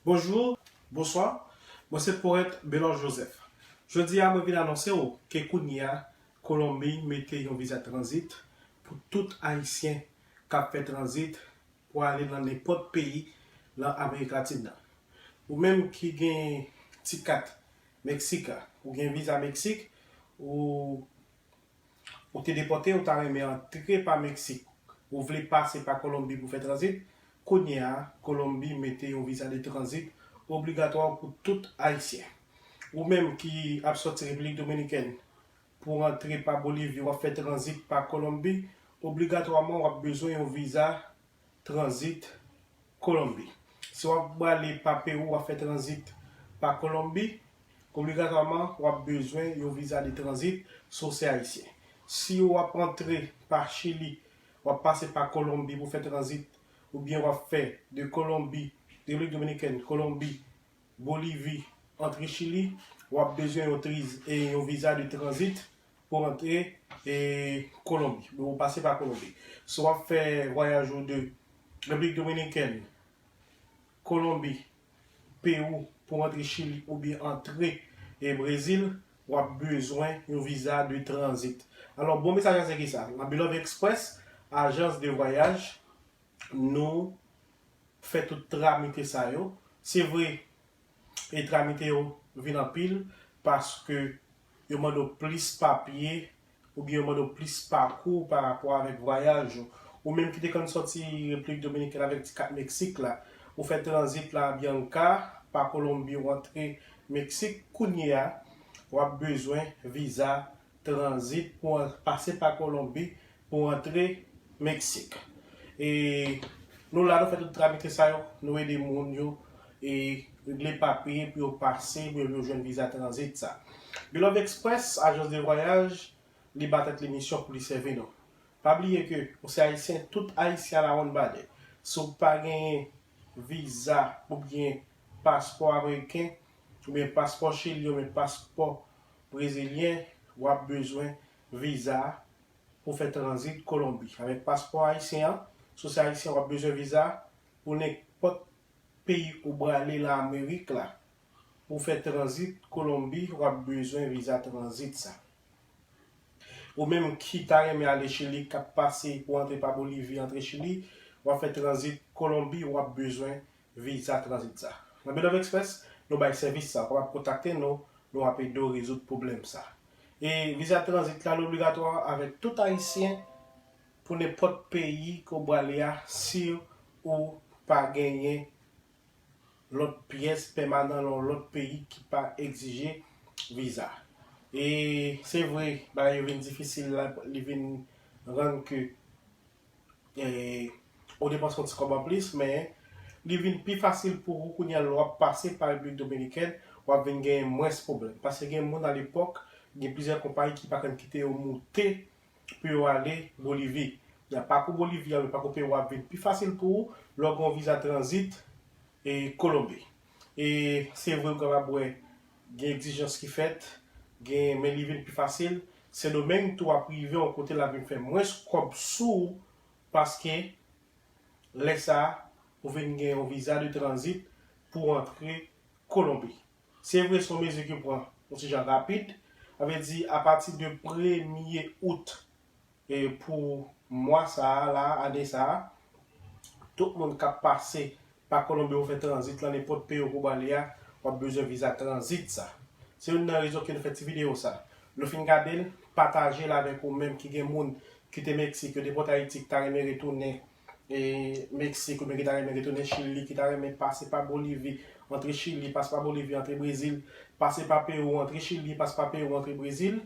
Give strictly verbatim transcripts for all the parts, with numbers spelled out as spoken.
Bonjou, bonswa, mwen se powèt Belor Joseph. Jodi a mwen vin anonse w ke kounye a Kolonbi mete yon viza tranzit pou tout Ayisyen k ap fè tranzit pou ale nan nenpòt peyi nan Amerik Latin nan. Ou menm ki gen ti kat Meksik, ou gen viza Meksik, ou ou te depòte, ou ta renmen antre pa Meksik, ou vle pase pa Kolonbi pou fè tranzit, kounye a, Kolonbi mete yon viza de tranzit obligatwa pou tout Ayisyen. Ou menm ki ap sòti Repiblik Dominikèn pou antre pa Bolivi, w ap fè tranzit pa Kolonbi, obligatwaman w ap bezwen yon viza tranzit Kolonbi. Si w ap prale pa Pewou, w ap fè tranzit pa Kolonbi, obligatwaman w ap bezwen yon viza de tranzit si w se Ayisyen. Si w ap antre pa Chili, w ap pase pa Kolonbi pou fè tranzit, oubyen w ap fè de Kolonbi, Repiblik Dominikèn, Kolonbi, Bolivi, antre Chili, w ap bezwen yon, triz, e yon viza de tranzit pou antre e Kolonbi, pou pase pa Kolonbi. Si w ap fè vwayaj ou de Repiblik Dominikèn, Kolonbi, Pewou, pou antre Chili oubyen antre e Brezil, w ap bezwen yon viza de tranzit. Alò, bon mesaj la se ki sa? Nan Belove Express, ajans de vwayaj, nou fè tout tramite sa yo. Se vre, e tramite yo vin anpil paske yo mande w plis papye oubyen yo mande w plis pakou pa rapò avèk vwayaj ou. Ou menm ki te konn sòti Repiblik Dominikèn avèk ti kat Meksik la, ou fè tranzit la Bianca pa Kolonbi, ou antre Meksik, kounye a, w ap bezwen viza tranzit pou an-, pase pa Kolonbi pou antre Meksik. E nou la, nou fè tout tramite sa yo, nou ede moun yo e regle papye pou yo pase, pou yo jwenn viza tranzit sa. Belove Express, ajans de vwayaj, li ba tèt li misyon pou li sèvi nou. Pa bliye ke ou se Ayisyen, tout Ayisyen a la wonn badè. Si w pa genyen viza oubyen paspò ameriken, oubyen paspò chilyen, oubyen paspò brezilyen, w ap bezwen viza pou fè tranzit Kolonbi. Avèk paspò ayisyen an, si w se Ayisyen, w ap bezwen viza pou nenpòt peyi ou prale nan Amerik la. Pou fè tranzit Kolonbi, w ap bezwen viza tranzit sa. Ou menm ki ta renmen ale Chili, k ap pase pou antre pa Bolivi, antre Chili, w ap fè tranzit Kolonbi, w ap bezwen viza tranzit sa. Nan Belove Express, nou bay sèvis sa. Ou kapab kontakte nou, nou ap ede w rezoud pwoblèm sa. E viza tranzit la, li obligatwa avèk tout Ayisyen pou nenpòt peyi ke w prale a, si ou pa genyen lòt pyès pèmanan nan yon lòt peyi ki pa egzije viza. E se vre, bagay yo vin difisil la, li vin rann ke e, ou depans yon ti kòb anplis, men li vin pi fasil pou ou kounye a lè w ap pase pa Repiblik Dominikèn, w ap vin genyen mwens pwoblèm. Paske gen moun alepòk, gen plizyè konpayi ki pa konn kite yo moute pou yo ale Bolivi. Nan pakou Bolivi a, men pakou Pewou a ap vin pi fasil pou ou lè w gen yon viza tranzit e Kolonbi. E se vre, ou kapab wè gen egzijans ki fèt, gen, men li vin pi fasil. Sendomeng tou ap rive yon kote l ap vin fè mwens kòb sou ou, paske lè sa a, ou vin gen yon viza de tranzit pou antre Kolonbi. Se vre, se yon mezi ki pran yon ti jan rapid, sa vle di apati de premye out, e pou mwa sa a la, ane sa a, tout moun k ap pase pa Kolonbi pou fè tranzit lan, nenpòt peyi ou pou prale a, w ap bezwen viza tranzit sa. Se youn nan rezon ke nou fè ti videyo sa. Nou fin gade l, pataje l avèk ou menm ki gen moun ki te Meksik, yo depòte Ayiti, ki ta renmen retounen e Meksik, oubyen ki ta renmen retounen Chili, ki ta renmen pase pa Bolivi, antre Chili, pase pa Bolivi, antre Brezil, pase pa Pewou, antre Chili, pase pa Pewou, antre Brezil.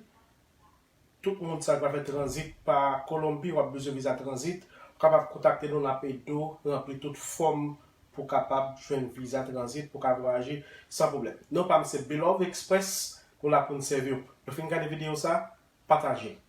Tout moun sa ki va fè tranzit pa Kolonbi, w ap bezwen viza tranzit, ou kapab kontakte nou, n ap ede w ranpli tout fòm pou w kapab jwenn viza tranzit, pou w ka vwayaje san pwoblèm. Non pa m se Belove Express, nou la pou n sèvi w. Nou fin gade videyo sa, pataje l.